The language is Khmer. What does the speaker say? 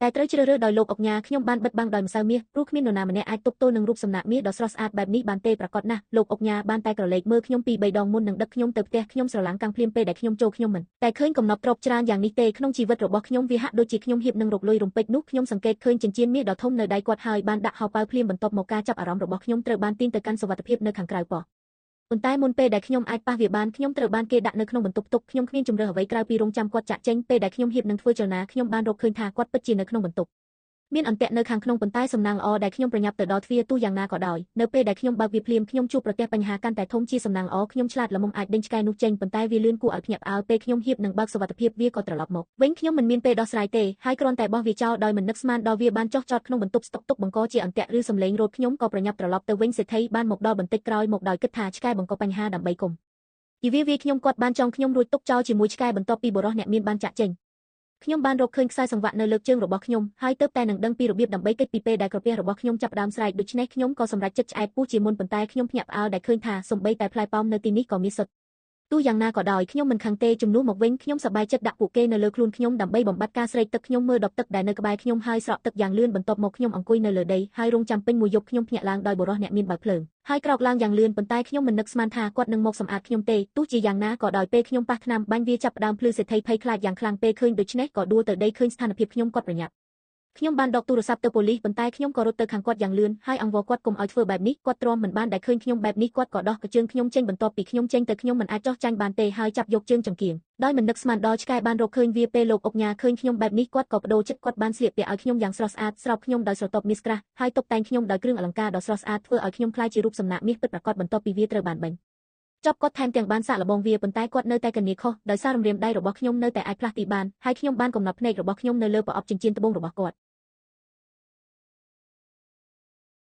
តែត្រូវជ្រើសរើសដោយលោកអុកញ៉ាខ្ញុំបានបិទបាំងដោយម្សៅមាសព្រោះគ្មាននរណាម្នាក់អាចទប់ទល់នឹងរូបសំណាកមាសដ៏ស្រស់ស្អាតបែបនេះបានទេប្រាកដណាស់លោកអុកញ៉ាបានតែក្រឡេកមើលខ្ញុំពីរបីដងមុននឹងដឹកខ្ញុំទៅផ្ទះខ្ញុំស្រឡាំងកាំងភ្លាមពេលដែលខ្ញុំចូលខ្ញុំមិនតែឃើញកំណប់ទ្រព្យច្រើនយ៉ាងនេះទេក្នុងជីវិតរបស់ខ្ញុំវាហាក់ដូចជាខ្ញុំហៀបនឹងរកលុយរំពេចនោះខ្ញុំសង្កេតឃើញចិញ្ចៀនមាសដ៏ធំនៅដៃគាត់ហើយបានដាក់ហោប៉ៅភ្លាមបន្ទាប់មកការចាប់អារម្មណ៍របស់ខ្ញុំត្រូវបានទាញទៅកាន់សុវត្ថិភាពនៅខាងក្រៅប៉ុន្តែមុនពេលដែលខ្ញុំអាចប៉ះវាបានខ្ញុំត្រូវបានគេដាក់នៅក្នុងបន្ទប់ទុកខ្ញុំគ្មានជម្រើសអ្វីក្រៅពីរងចាំគាត់ចាក់ចេញពេលដែលខ្ញុំហៀបនឹងធ្វើចលនាខ្ញុំបានរកឃើញថាគាត់ពិតជានៅក្នុងបន្ទប់មានអន្ទាក់នៅខាងក្នុងប៉ុន្តែសំណាងល្អដែលខ្ញុំប្រញាប់ទៅដល់ទ្វារទោះយ៉ាងណាក៏ដោយនៅពេលដែលខ្ញុំបើកវាភ្លាមខ្ញុំជួបប្រទះបញ្ហាកាន់តែធំជាសំណាងល្អខ្ញុំឆ្លាតល្មមអាចដេញឆ្កែនោះចេញប៉ុន្តែវាលឿនគួរឲ្យភ្ញាក់ផ្អើលពេលខ្ញុំហៀបនឹងបើកសុវត្ថិភាពវាក៏ត្រឡប់មកវិញខ្ញុំមិនមានពេលដោះស្រាយទេហើយគ្រាន់តែបោះវាចោលដោយមិននឹកស្មានដល់វាបានចុះចតក្នុងបន្ទប់ស្តុកទុកបង្កជាអន្ទាក់ឬសំឡេងរោទខ្ញុំក៏ប្រញាប់ត្រឡប់ទៅវិញសេដ្ឋីបានមកដល់បន្តិចក្រោយមកដោយគិតថាឆ្កែបង្កបញ្ហាដើម្បីគុំយីវាវាខ្ញុំគាត់បានចងខ្ញុំរួចទុកចោលជាមួយឆ្កែបន្ទាប់ពីបុរសអ្នកមានបានចាក់ចេញខ្ញុំបានរកឃើញខ្សែសង្វាក់នៅលើជើងរបស់ខ្ញុំហើយទើបតែនឹងដឹងពីរបៀបដើម្បីគេចពីពេលដែលក្រពះរបស់ខ្ញុំចាប់ផ្ដើមស្រែកដូច្នេះខ្ញុំក៏សម្រេចចិត្តឆ្អែតពោះជាមុនប៉ុន្តែខ្ញុំភ្ញាក់ផ្អើលដែលឃើញថាសូម្បីតែផ្លែប៉ោមនៅទីនេះក៏មានសុទ្ធទោះយ៉ាងណាក៏ដោយខ្ញុំមិនខឹងទេជំនួសមកវិញខ្ញុំសប្បាយចិត្តដាក់ពួកគេនៅលើខ្លួនខ្ញុំដើម្បីបំបត្តិការស្រេកទឹកខ្ញុំមើលដបទឹកដែលនៅក្បែរខ្ញុំហើយស្រក់ទឹកយ៉ាងលឿនបន្ទាប់មកខ្ញុំអង្គុយនៅលើដីហើយរងចាំពេញមួយយប់ខ្ញុំភ្ញាក់ឡើងដោយបុរសអ្នកមានបើកភ្លើងហើយក្រោកឡើងយ៉ាងលឿនប៉ុន្តែខ្ញុំមិននឹកស្មានថាគាត់នឹងមកសម្អាតខ្ញុំទេទោះជាយ៉ាងណាក៏ដោយពេលខ្ញុំប៉ះថ្នាំបាញ់វាចាប់ផ្ដើមភ្លឺសេដ្ឋីភ័យខ្លាចយ៉ាងខ្លាំងពេលឃើញដូច្នេះក៏ដួលទៅដីឃើញស្ថានភាពខ្ញុំគាត់ប្រញាប់ខ្ញុំបានដកទូរស័ព្ទទៅប៉ូលីសប៉ុន្តែខ្ញុំក៏រត់ទៅខាងគាត់យ៉ាងលឿនហើយអង្វរគាត់កុំឲ្យធ្វើបែបនេះគាត់ទ្រាំមិនបានដែលឃើញខ្ញុំបែបនេះគាត់ក៏ដោះកជើងខ្ញុំចេញបន្ទាប់ពីខ្ញុំចេញទៅខ្ញុំមិនអាចចោះចាញ់បានទេហើយចាប់យកជើងចង្គៀងដោយមិននឹកស្មានដល់ឆ្កែបានរកឃើញវាពេលលោកអុកញ៉ាឃើញខ្ញុំបែបនេះគាត់ក៏បដូរចិត្តគាត់បានស្លៀកពាក់ឲ្យខ្ញុំយ៉ាងស្រស់ស្អាតស្រោបខ្ញុំដោយស្រទាប់មាសក្រាស់ហើយតុបតែងខ្ញុំដោយគ្រឿងអលង្ការដ៏ស្រស់ស្អាតធ្វើឲ្យខ្ញុំក្លាយជារូបសំណាកមាសពិតប្រាកដបន្ទាប់ពីវាត្រូវបានបាញ់ចប់គាត់ថែមទាំងបានសាកល្បងវាប៉ុន្តែគាត់នៅតែកនាខុសដោយសាររំរាមដៃរបស់ខ្ញុំនៅតែអាចផ្លាស់ទីបានហើយខ្ញុំបានកំណត់ភ្នែករបស់ខ្ញុំនៅលើប្រអប់ចិញ្ចៀនត្បូងរបស់គាត់។